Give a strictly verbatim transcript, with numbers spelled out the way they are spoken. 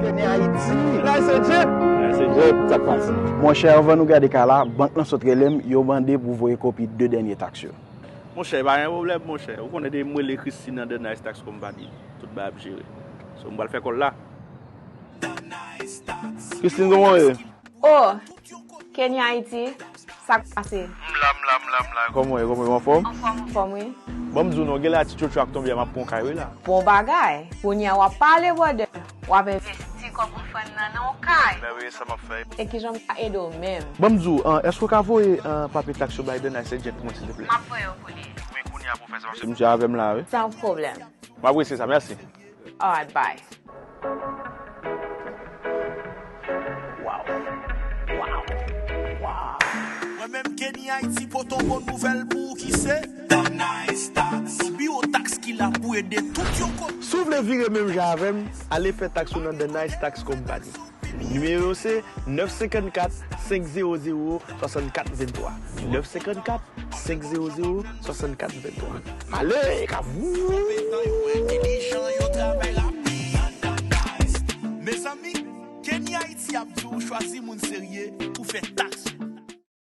Kenny Haiti. Nice Jet. Nice Jet, sa k pase? Monchè, anvan nou gade ka la, bank lan sot rele m, yo mande pou voye kopi de dènye taks yo. Monchè, pa gen pwoblèm, monchè. Ou konnen depi m rele Christine nan The Nice Tax Company, tout bagay ap jere. So, m pral fè kòl la. Christine, kòman w ye? Oh, Kenny Haiti, sa k pase? M la, m la, m la, m la. Kòman w ye? Kòman w ye? Anfòm? Anfòm, anfòm, wi. Bon, m di w non, gen lè ti tchotcho ak tonbe a, m ap pran kay wi la. Bon bagay. Kounye a w ap pale, brother. W ap envesti kòb ou fann nan nan yon kay. Mèsi, sa m ap fè. E kijan m ka ede w menm? Bon, m di w, an, èske w ka voye, an, papye taks yo bay The Nice Agent pou mwen, silteple? M ap voye yo pou li. Wi, kounye a pou w fè sa, paske misye avè m la, wi. San pwoblèm. M apresye sa, mèsi. Alright, bye. Wow. Wow. Wow. Mwen menm Kenny Haiti pote yon bon nouvèl pou ou ki se The Nice Tax. Biwo taks ki la pou ede tout yon kote. Si w vle vire menm jan avè m, ale fè taks ou nan The Nice Tax Company. Nimewo yo se nèf senkannkat, senk zewo zewo, swasannkat venntwa. Nèf senkannkat, senk zewo zewo, swasannkat venntwa. Ale, kap. Mezanmi, Kenny Haiti ap di w chwazi moun serye pou fè taks.